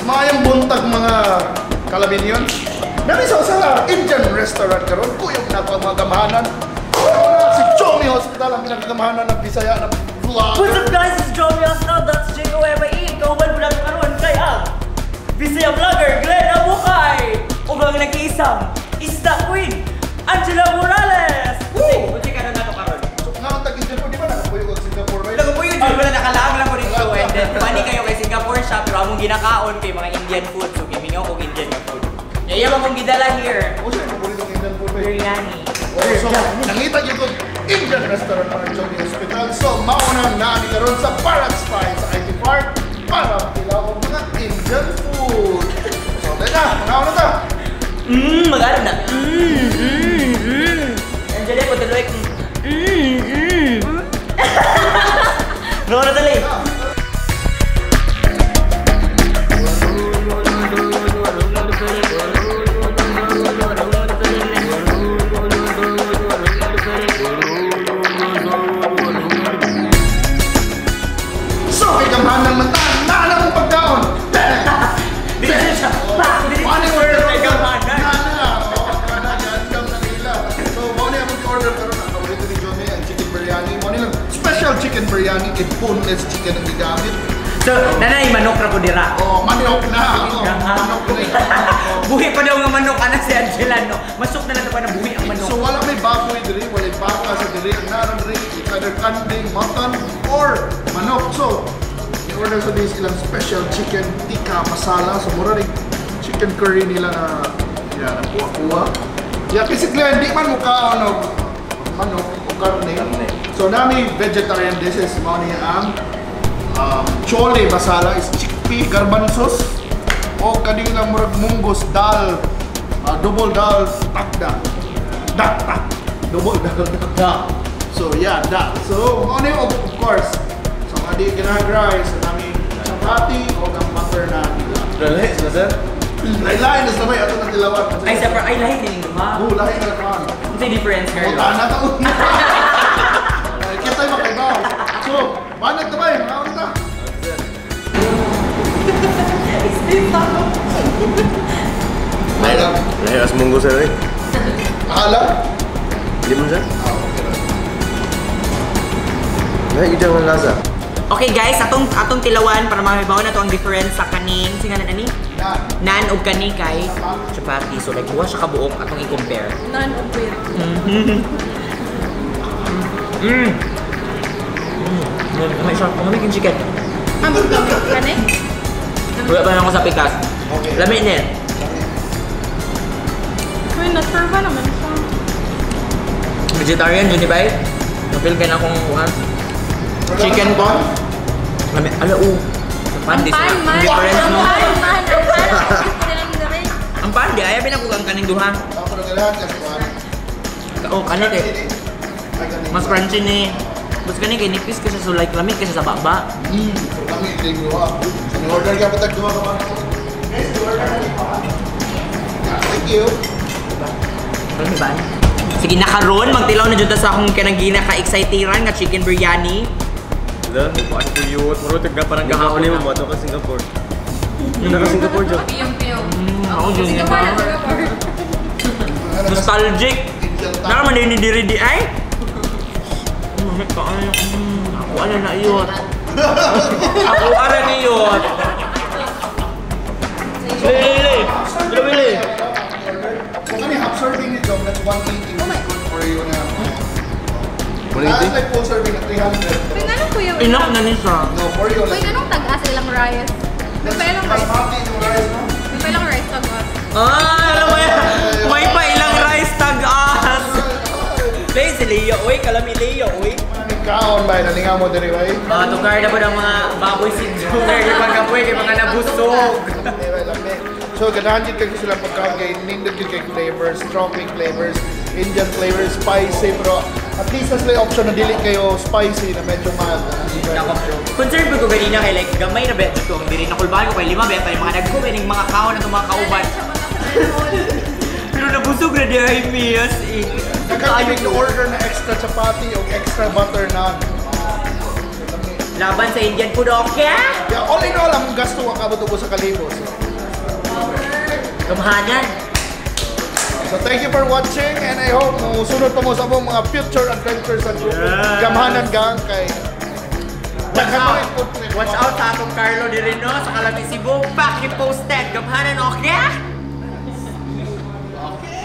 Maayong buntag, mga kalabinyon. Nami sa Indian restaurant karon, kuyog na ako ang mga gamhanan. Si Jomy Hospital ang pinakagamhanan ng Bisaya na vlogger. What's up, guys? It's Jomy Hospital. That's J-O-M-I-E. Kauban mo lang karon kay ang Bisaya vlogger Glenn Abukay ug ang nag-iisang Isda Queen Angela Morales. Woo! Unsa ka na nato karon? So, nga ang tag-Indian food, di ba nakapuyo og Singapore, right? Nagapuyo jud, wala, nakalaag lang ko dito and then funny kayo kay Singapore siya pero among ginakaon kay mga Indian food, so gimingaw kog Indian nga food. Iya man kong gidala here. O siya, paboritong Indian food ba? Biryani. Oh, so, nangita gyud kog Indian restaurant mga Jomy Hospital. So, mauna na ni karon sa Barracks 5 sa IT Park para makilaw og mga Indian food. So, dahil na, mga na ta. Mag-ano na. Angela, ko tuloy. No, na dali. So, kay gamhanan man ta, naa mong pagkaon. Dili siya. Pa, dili Paano siya yung order kay gamhanan. Na na, oo, na na, na nila. So, mao ni among order karon, ang paborito ni Jomy ang chicken biryani. Mao ni lang special chicken biryani kay boneless chicken ang gigamit. So, nanay manok ra ko dira. Oh, manok na. Oh, manok na. Oh. Buhi pa daw nga manok ana si Angela, no. Masuk na lang pa na buhi ang manok. So wala may baboy diri, wala baka sa diri. Ang naran diri, it's either kanding, mutton, or manok. So, i-order sa this ilang special chicken tikka masala. So, mura rin chicken curry nila na yeah, kuha-kuha. Yeah, kasi Glenn, di man mukha ano, manok o karne. So, nami vegetarian dishes, mao niya ang chole masala is chickpea garbanzos o kaning lang murag munggos dal, double dal takda. Dak tak. Double dal dakda. So yeah, dal. So mao ni of course. So nga di ganahan rice, nami chapati o ang butter na nila. Lahi sila, sir. Lain-lain na sabay ato ng tilawan. Ay, sa ay lahi din duha. Oo, lahi na kan. Unsay difference kayo? Muta na ka una. Ay, kita makaibaw. So, banat na ba eh? Mga ta. Ay lang. Lahi as munggo, sir eh. Akala? Di man, sir. Ah, okay lang. Lahi gyud ang lasa. Okay guys, atong atong tilawan para mahibaw na to ang difference sa kaning singalan ani? Yan. Nan ug kani kay chapati. So like duha siya ka buok atong i-compare. None of it. May siya, may yung chicken. Ang kani? Wala pa na ako sa pikas. Okay. Lami ni. Uy, na-serve naman siya. Vegetarian jud ni bay? Napil ka na akong kuan. Chicken ko. Lami ala o. Sa pan di Pan sila. man. Ang difference Ang no. pan man. Ang pan. Ang pan. Ang pan di ay pinakug ang kaning duha. Ako na lahat kasi kuan. Oh, kanin eh. Ay, kanin. Mas crunchy ni. Mas kani kay nipis kasi so like lamig kasi sa baba. Lami din duha. So, ni-order ka pa tag duha ka pa. Guys, order na ni pa. Yeah, thank you. Alam ba? Sige na karon magtilaw na jud ta sa akong kanang ginaka-exciteran nga chicken biryani. Wala, Kuan ko yun. Muro tag parang gahapon gahapon mo mo ka Singapore. Naka Singapore jud. Piyong-piyong. Ako jud. Singapore na Singapore. Nostalgic. Indian Nara man din ni diri di ay. Mamit ka ay. Ako ala na iyot. Ako ala na iyot. Lili, lili. Lili. So kani half serving ni Dom, that's 180, which is good for you na. 180? Taas like full serving na 300. Uy, anong kuya? Enough na ni siya. No, for you Uy, like. anong tag-as ilang rice? May pa ilang rice? Basmati yung rice, no? May pa ilang rice tag-as? Ah, alam mo yan. May pa ilang rice tag-as. Lay si Leo, oy, kalami Leo, oy. Maraming kaon ba nalinga mo diri bay? Mga tukar na po ng mga baboy si Joker, kay pagkapoy, kay mga nabusog. Lami bay, lami. So ganahan jud kayo sila pagkaon kay nindot jud kay flavors, strong kay flavors, Indian flavors, spicy, pero at least nas may option na dili kayo spicy na medyo mild. Nako. Concerned ko ganina kay like gamay na bet ko ang diri nakulbahan ko kay lima bet mga dagko kay ning mga kaon at mga kauban. Pero nabusog na di ay mi as in. Nagkakabig na order na extra chapati o extra butter naan. Laban sa Indian food, okay? Yeah, all in all, among gasto wa kaabot usa ka libo. So, Gamhanan. So thank you for watching and I hope mo sunod pa mo sa among mga future adventures sa grupo. Yes. Gamhanan Gang kay Watch daghan out. mo food trip. Watch out sa atong Carlo di Reno sa Calabi Cebu. Paki-posted. Gamhanan, okay? Okay.